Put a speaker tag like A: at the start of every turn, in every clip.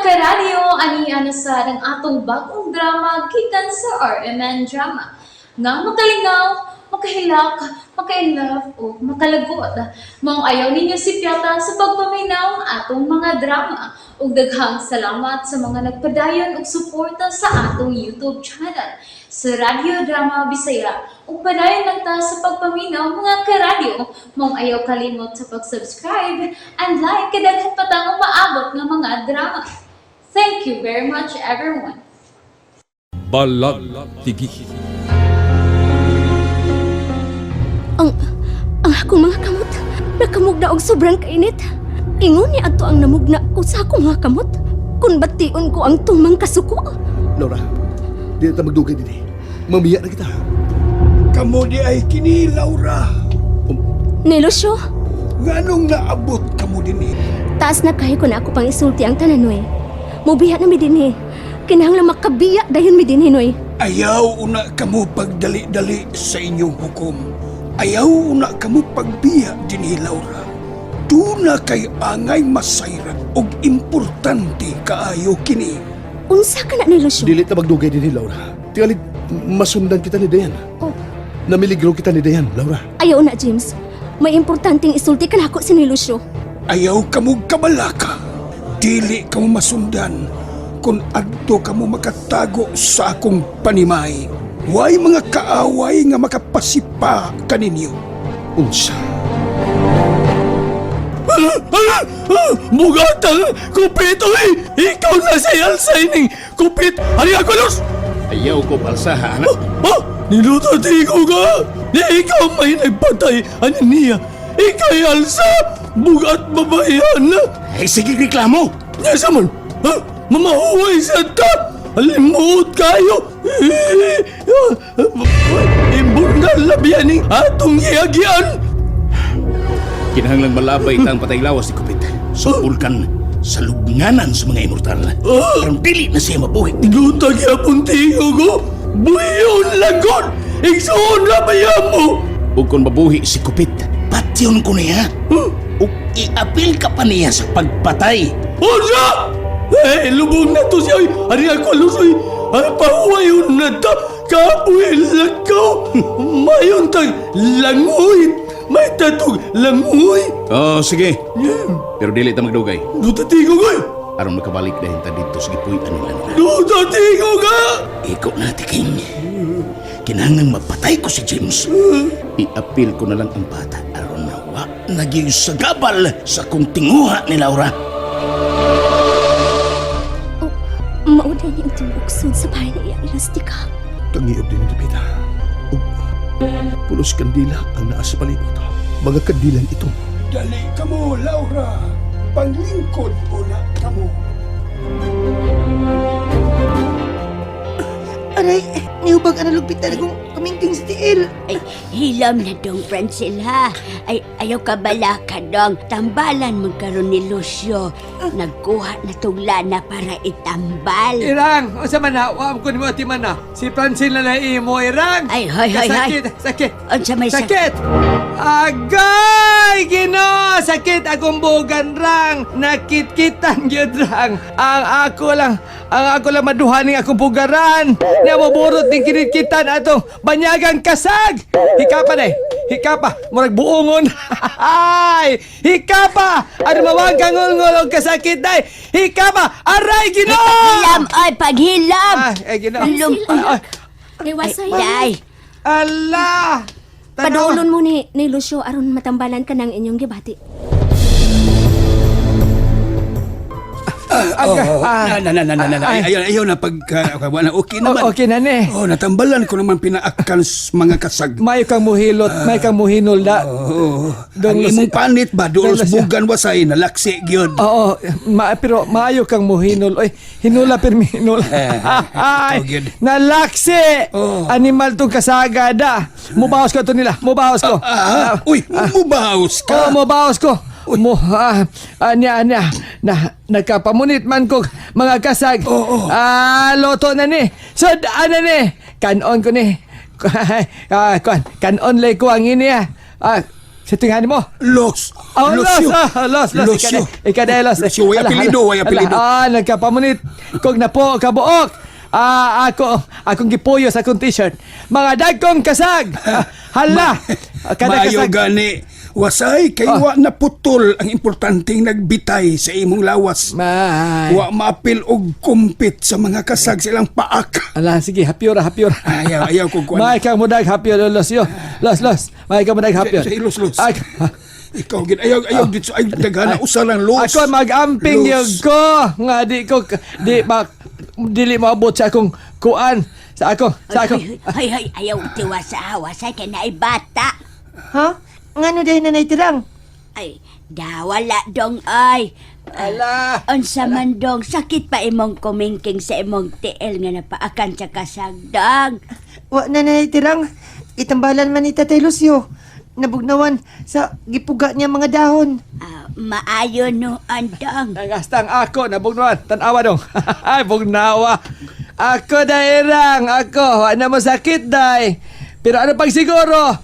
A: Karadyo, ani na sa ang atong bagong drama gikan sa RMN Drama. Nga makalingaw, makahilak, maka-inlove o makalagot. Maong ayaw ninyo sipyata sa pagpaminaw ang atong mga drama. Ug daghang salamat sa mga nagpadayon og suporta sa atong YouTube channel sa Radyo Drama Bisaya. Ug padayon lang ta sa pagpaminaw, mga karadyo. Maong ayaw kalimot sa pag-subscribe and like kay daghan pa tang umaabot nga mga drama. Thank you very much, everyone.
B: Balagtigi.
C: Ang akong mga kamot nakamugna og sobrang kainit. Ingon ni adto ang namugna ko sa akong mga kamot. Kun bation ko ang tumang kasuko.
D: Laura, di na ta magdugay dinhi. Mamiya na kita.
E: Kamo di ay kini, Laura.
C: Ni Lucio,
E: Nganong naabot kamo dinhi?
C: Taas na kayo ko na ako pang isulti ang tanan, Noy. Mubiya na mi dinhi. Kinahanglan makabiya dayon mi dinhi, Noy.
E: Ayaw una kamo pagdali-dali sa inyong hukom. Ayaw una kamo pagbiya dinhi, Laura. Duna kay angay masayran og importante kaayo kini.
C: Unsa ka na ni Lucio?
D: Dili ta magdugay dinhi, Laura. Tingali masundan kita ni Dayan.
C: Oh.
D: Namiligro kita ni Dayan, Laura.
C: Ayaw na, James. May importanteng isulti ka nako si ni Lucio.
E: Ayaw kamo kabalaka. Dili kamo masundan kung adto kamo makatago sa akong panimay. Way mga kaaway nga makapasipa kaninyo.
D: Unsa?
F: Mugatang kupit, oy! Ikaw na si Elsa ining kupit! Ari ako, Luz!
G: Ayaw ko balsaha, anak.
F: Ha? Niluto di ko ka! Ni ikaw may nagpatay ani niya! Ika'y Elsa! Bugat babayan na!
G: Ay, sige, reklamo.
F: Nasa man? Ha? Mamahuway sa ta! Alimuot kayo! Imburnal labianing atong giagyan!
G: Kinahanglang malabay ta ang patay lawas ni Kupit. Sa bulkan, sa lubnganan sa mga immortal. Aron dili na siya mabuhi.
F: Luta gyapon tiyo ko! Buhiyon lagot! Igsuon na ba mo?
G: Ug kung mabuhi si Kupit, patyon ko niya. Ug iapil ka pa niya sa pagpatay.
F: Unsa! Eh, lubong na to siya! Ari ako lusoy! Ay, pahuwayon na ta! Kabuhi lakaw! Mayon tag langoy! May tatog langoy!
G: Oh, sige. Pero dili ta magdugay.
F: Duta tigo ko!
G: Aron makabalik dahil ta dito sa gipuy-an nila nila.
F: Duta tigo ka!
G: Ikaw na, King. Kinahanglang mapatay ko si James. Iapil ko na lang ang bata aron na wa naging sagabal sa kong tinguha ni Laura.
C: Oh, mauday ni ang tibuksod sa bahay na iya elastika.
D: Kangiyab din ni Pita. Ug pulos kandila ang naa sa palibot. Mga kandilang ito.
E: Dali kamo, Laura. Panglingkod una kamo.
H: Aray, niubag ang nalugpitan akong kamingking sa tiil.
I: Ay, hilam na dong, Francel, ha? Ay, ayaw ka balaka, dong. Tambalan man karon ni Lucio. Nagkuha na tong lana para itambal.
J: Irang, unsa man na, wa ko nimo ati man na. Si Francine na imo, Irang.
I: Ay, hoy, hoy, hoy.
J: Sakit, sakit.
I: Unsa may
J: Sakit. Agay, Ginoo, sakit akong bugan rang. Nakitkitan gyud rang. Ang ako lang maduha ning akong bugaran. Namoburot ning kinitkitan atong banyagang kasag. Hikapa day. Hikapa, murag buongon. Ay, hikapa. Ano mawag kang ngulngul og kasakit day. Hikapa, aray Ginoo.
I: Paghilam, ay, paghilam!
J: Ah, ay, Ginoo.
I: Lum-
J: Ay, ay.
C: Liwasay.
I: Ay,
J: Ala! Tanawa.
C: Padulon mo ni Lucio aron matambalan ka ng inyong gibati.
J: Aga, ah,
E: Na, na, na, na, na, na.
J: Ay.
E: Ayaw, ayaw na pagka, wala, okay naman.
J: O- okay na ni.
E: Oh, natambalan ko naman pinaakan sa mga kasag.
J: Mayo kang muhilot, may kang muhinol da.
E: Oo.
J: Dong
E: Ang imong panit ba, dool
J: Dong
E: sa
J: Lucia.
E: bugan wasay, nalaksi gyud.
J: Oo, pero maayo kang muhinol. Oy, hinula pirmi hinula. Ay,
E: ikaw gyud.
J: nalaksi.
E: Oh.
J: Animal tong kasagada. Mubaos ko to nila. Mubaos ko.
E: Ah, uy, mubaos
J: Oh,
E: ka.
J: mubaos ko. Mo ah, anya anya na nagkapamunit man ko mga kasag.
E: Oo.
J: Ah, loto na ni. So ana ni. Kanon ko ni. Ah, kuan, kanon lay ko ang ini ah. Ah, Sa tinghan mo.
E: Los.
J: Oh, los,
E: Lucio.
J: ah, los, los.
E: Lucio.
J: Ika na, los.
E: Lucio, way
J: Ala,
E: apelido,
J: ala,
E: way
J: ala.
E: apelido.
J: Ah, nagkapamunit. Kog na po, kabuok. Ah, ako, akong gipuyo sa akong t-shirt. Mga dagkong kasag. Ah, hala. Kada
E: Maayo
J: kasag.
E: gani. Wasay kay
J: Ah.
E: wa naputol ang importanteng nagbitay sa imong lawas.
J: May.
E: Wa maapil og kumpit sa mga kasag sa ilang paak.
J: Ala, sige, happy ora, happy ora.
E: Ayaw, ayaw ko kuan.
J: May kang mudag happy ora, los yo. Los, los. May kang mudag happy ora.
E: Sa ilos, los.
J: Ay,
E: Ikaw gid ayaw ayaw dito ay daghana usa lang los.
J: Ako mag-amping
E: Los.
J: yun ko. Nga di ko, di ma, dili maabot sa akong kuan. Sa ako, sa ako.
I: Ay, ay, ay, ayaw tiwasa, wasay kay naay bata.
H: Ha? Ngano dahil Nanay Tirang?
I: Ay, dawala dong ay.
J: Ala.
I: Unsa man dong, sakit pa imong kumingking sa imong tiil nga napaakan sa kasagdang.
H: Wa na Nanay Tirang. Itambalan man ni Tatay Lucio. Nabugnawan sa gipuga niya mga dahon.
I: Ah, maayo no, andang.
J: Nagastang ako, nabugnawan. Tanawa dong. Ay, bugnawa. Ako dairang, ako. Ano mo sakit, day. Pero ano pag siguro?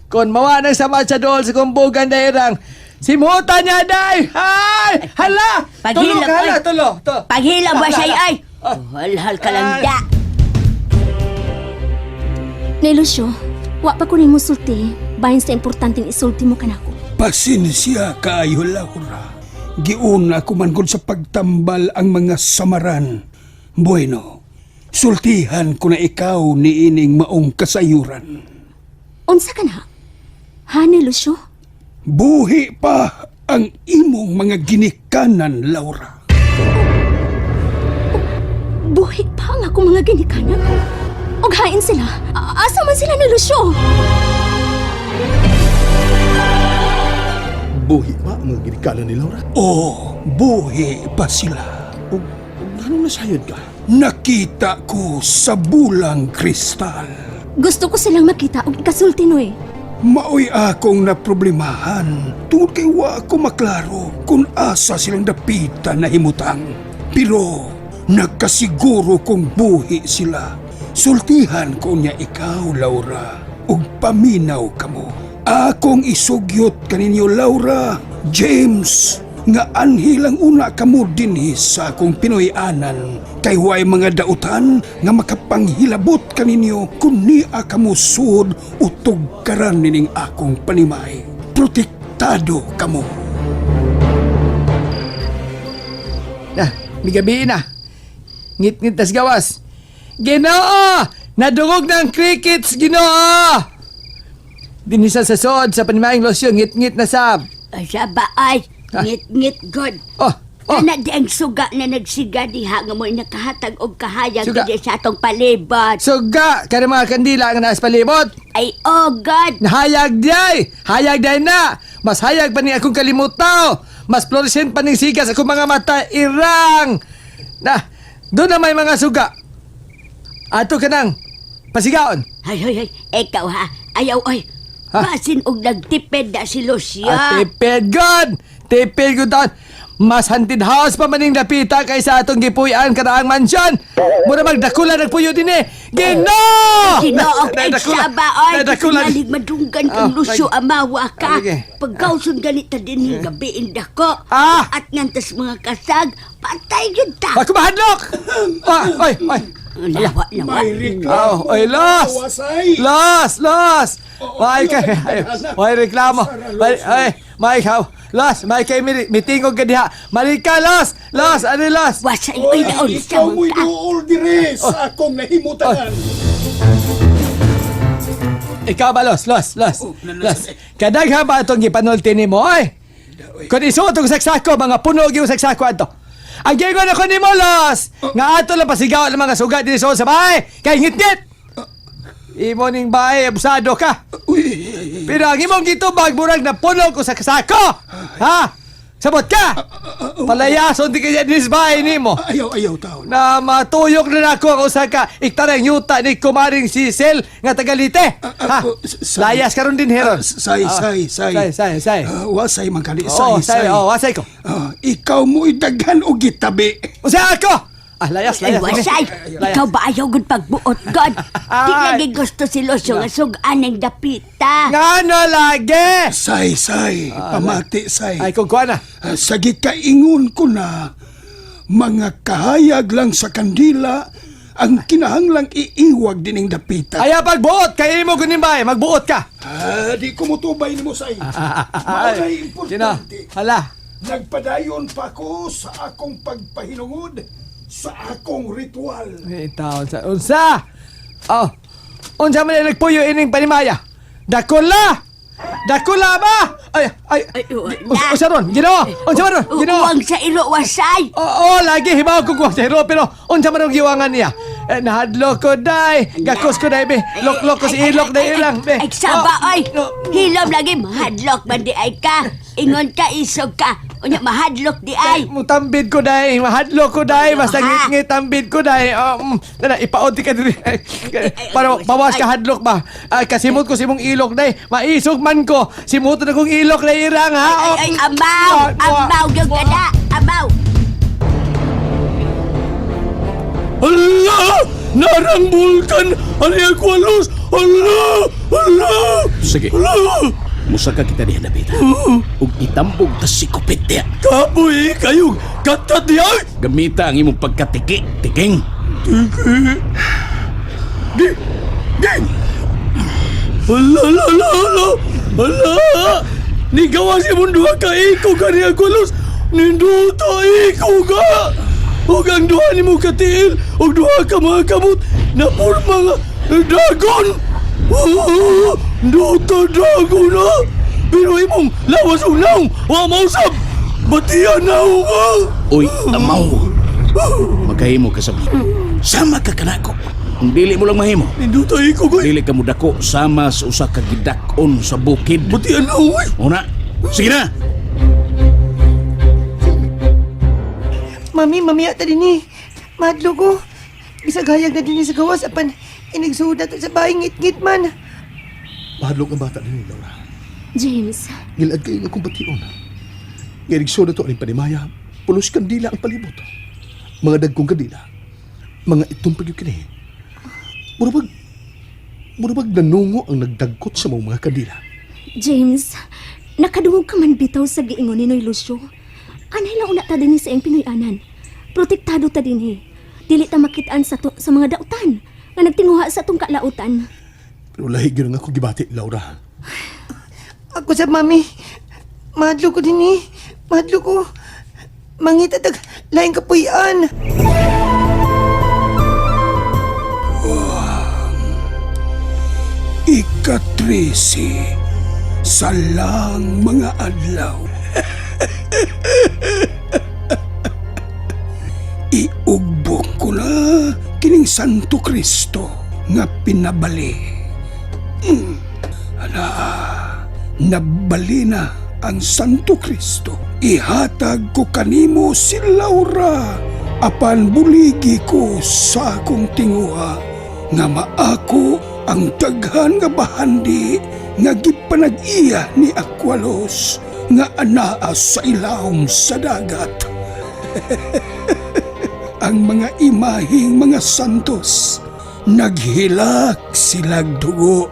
J: Kung mawa ng sama sa dool sa kumbugan, dairang, simutan niya, day! Ay! Hala! Tulo
I: Paghilom,
J: ka, hala,
I: ay.
J: tulo. To.
I: Paghila ba
J: Hala,
I: siya
J: hala.
I: ay? Halhal ka lang
J: Ay.
I: da.
C: Nay Lucio, wa pa ko nimo sulti bahin sa importanteng isulti mo kanako.
E: Pasensya kaayo, Laura. Giuna ko man gud sa pagtambal ang mga samaran. Bueno, sultihan ko na ikaw ni ining maong kasayuran.
C: Unsa ka na? Ha, Nay Lucio?
E: Buhi pa ang imong mga ginikanan, Laura.
C: Buhi pa ang akong mga ginikanan. Og hain sila. Asa man sila ni Lucio?
D: Buhi pa ang mga ginikanan ni Laura.
E: Oh, buhi pa sila.
D: Ug ug nganong nasayod ka?
E: Nakita ko sa bulang kristal.
C: Gusto ko silang makita og ikasulti noy.
E: Maoy akong naproblemahan tungod kay wa ko maklaro kung asa silang dapitan na himutang. Pero nagkasiguro kong buhi sila. Sultihan ko niya ikaw, Laura, ug paminaw kamo. Akong isugyot kaninyo, Laura, James, nga anhilang una kamo dinhi sa akong Pinoy-anan. Kay way mga dautan nga makapanghilabot kaninyo kun niya kamo suod o tugkaran nining akong panimay. Protektado kamo.
J: Na, migabi na. Ngit-ngit tas gawas. Ginoo! Nadungog ng crickets, Ginoo! Dinisa sa sood sa panimaing losyo, ngit-ngit na sab.
I: Ay, Saba ay,
J: Ah.
I: ngit-ngit god.
J: Oh, oh.
I: Kana di ang suga na nagsiga diha nga mo nakahatag og kahayag
J: Suga.
I: diri sa atong palibot.
J: Suga, kada mga kandila ang naas palibot.
I: Ay, oh God!
J: Nahayag day! Hayag day na! Mas hayag pa ni akong kalimutaw! Mas fluorescent pa ning sigas akong mga mata irang! Na, doon na may mga suga. Ato ka nang pasigaon.
I: Ay, ay, ay, ikaw ha, ayaw ay.
J: Ha?
I: Basin og nagtipid na si Lucia.
J: At tipid god! Tipid god taon! Mas haunted house pa maning dapita kaysa atong gipuy-an karaang mansyon! Mura magdakula nagpuyo din eh! Ginoo!
I: Ginoo, ay
J: Nadakula-
I: saba ay,
J: nadakula-
I: kasingalig madunggan kang
J: Ah,
I: Lucio
J: lagi.
I: amawa ka.
J: Ah, lagi.
I: Pagkauson ganita din ng gabi indako.
J: Ah!
I: At ngantas mga kasag, patay yun ta.
J: Ako mahadlok! Ah, oy, oy!
I: Lawa, lawa.
E: May reklamo.
J: Oh, oy, los!
E: Wasay.
J: Los, los! May kay, ay, may reklamo. May, ay, may kaw. Los, may kay mitingog ka diha. Malika, los! Los, ano los?
I: Wasay, oy, naon sa
E: Ikaw mo'y
I: ka.
E: duol dire sa akong nahimutangan.
J: Ikaw ba, los, los, los, los. Kadaghan ba itong gipanulti nimo, oy? Kung isuot og saksako, mga puno gyud saksako ato. Ang gingon ako nimo, los! Nga ato lang pasigaw ang mga sugat dinhi sa bahay. Kay ngit-ngit! Imo ning bahay, abusado ka. Pero ang imong gitubag, murag na puno ko sa kasako! Ha? Sabot ka! Palayason di kaya dinis bahay nimo.
E: Ayaw, ayaw taon.
J: Na matuyok na nako ang usa ka iktarang yuta ni kumaring Sisel nga tagalite. Ha?
E: Say.
J: Layas karon din heron.
E: Say, say, say.
J: Say, say, say.
E: Ah, wasay man kani,
J: Oo,
E: say,
J: say, oh, wasay ko.
E: Ah, ikaw mo'y daghan og gitabi.
J: Usa ako! Ah, layas,
I: Ay,
J: layas.
I: wasay!
J: Layas.
I: Ikaw ba ayaw gud pagbuot, God? Di lagi gusto si Lucio nga sugaan ng dapita.
J: Ngano lagi?
E: Say, say, pamati, say.
J: Ay, kung kuha na.
E: Ah, sa gikaingon ko na, mga kahayag lang sa kandila ang kinahanglang iiwag dining dapita.
J: Ayaw pagbuot! Kaya mo kunin ba? Magbuot ka!
E: Ah, di ko mutubay nimo, say. Maunay
J: Sino?
E: importante.
J: Hala.
E: Nagpadayon pa ko sa akong pagpahinungod sa akong ritual.
J: Eh, taon sa unsa? Oh. Unsa man ang nagpuyo ining panimaya? Dakula! Dakula ba? Ay, ay.
I: Ay, wala.
J: Unsa ron? Ginoo. Unsa man ron? Ginoo.
I: Uwang sa ilo, wasay!
J: Oo, lagi hibaw ko kuha sa hero pero unsa man ang giwangan niya? Eh, nahadlo ko day. Gakos ko day be. Loklok ko si ilok day ilang be.
I: Ay, saba,
J: Oh,
I: oy!
J: no.
I: Hilom lagi, mahadlok man di ay ka. Ingon ka, isog ka. Unya, mahadlok di ay.
J: Mutambid ko day, mahadlo ko day, basta
I: Ha?
J: ngit-ngit tambid ko day. Oh, Tana, ipaod di ka diri. Para bawas ka hadlok ba? Ay, kasimot ko simong ilok day. Maisog man ko. Simuto na kong ilok day irang ha. Oh,
I: Ay, ay, amaw! Amaw, yung ka na! Amaw!
F: Ala! Narang bulkan! Ani Aqualos! Ala! Ala!
G: Sige.
F: Ala!
G: Musaka kita diha dapita. Ug itambog ta si Kupit diha.
F: Kapoy kayong katat diha!
G: Gamita ang imong pagkatiki, tiking.
F: Di! Di! Ala! Ala! Ala! Ala! Ala! Nigawa si mong duha ka iko ka ni Aqualos! Ninduta iko ka! Ug ang duha nimo katiil ug duha ka mga kamot na porma nga dragon! Oh, duta dragon ha! Pero imong lawas ug naong wa mausab! Batian na ako ka!
G: Uy, amaw. Magkahimo ka sa Sama ka kanako. Kung dili mo lang mahimo,
F: Ninduta iko ko!
G: dili ka mudako sama sa usa ka gidak-on sa bukid.
F: Batian na ako!
G: Una, sige na.
H: Mami, mami ata din eh. Madlo ko. Bisag hayag na din sa gawas apan inigsuod na to sa bahay ngit-ngit man.
D: Mahadlok ang bata din Laura.
C: James,
D: Gilad kayo nga kong bation. Ngayon na to aning panimaya, pulos kandila ang palibot. Mga dagkong kandila, mga itong pagyukini. Kini. Murabag, murabag nanungo ang nagdagkot sa mga kandila.
C: James, nakadungog ka man bitaw sa giingon ni Noy Lucio. Anay lang una ta dinhi sa iyang Pinoy-anan. Protektado ta dinhi. Dili ta makitaan sa, to, sa mga dautan nga nagtinguha sa atong kalautan.
D: Pero lahi gyud nga ako gibati, Laura.
H: Ako sa mami. Madlo ko din eh. Madlo ko. Mangita tag laing kapuyan.
E: Ika-13 sa lang mga adlaw. Iugbok ko na kining Santo Kristo nga pinabali. Ala, nabali na ang Santo Kristo. Ihatag ko kanimo si Laura apan buligi ko sa akong tinguha nga maako ang daghan nga bahandi nga gipanag-iya ni Aqualos nga anaa sa ilawom sa dagat. Ang mga imaheng mga santos naghilak silag dugo.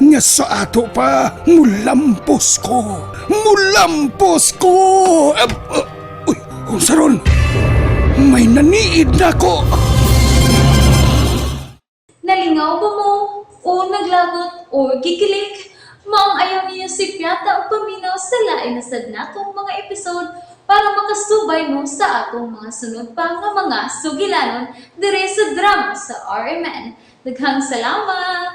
E: Nga sa ato pa, mulampos ko! Mulampos ko! Uy, unsa ron? May naniid na ko!
A: Nalingaw ba mo? O naglagot o gikilig? Maong ayaw niyo si Piata o paminaw sa lain na sad natong mga episode para makasubay mo sa atong mga sunod pa nga mga sugilanon dire sa drama sa RMN. Daghang salamat!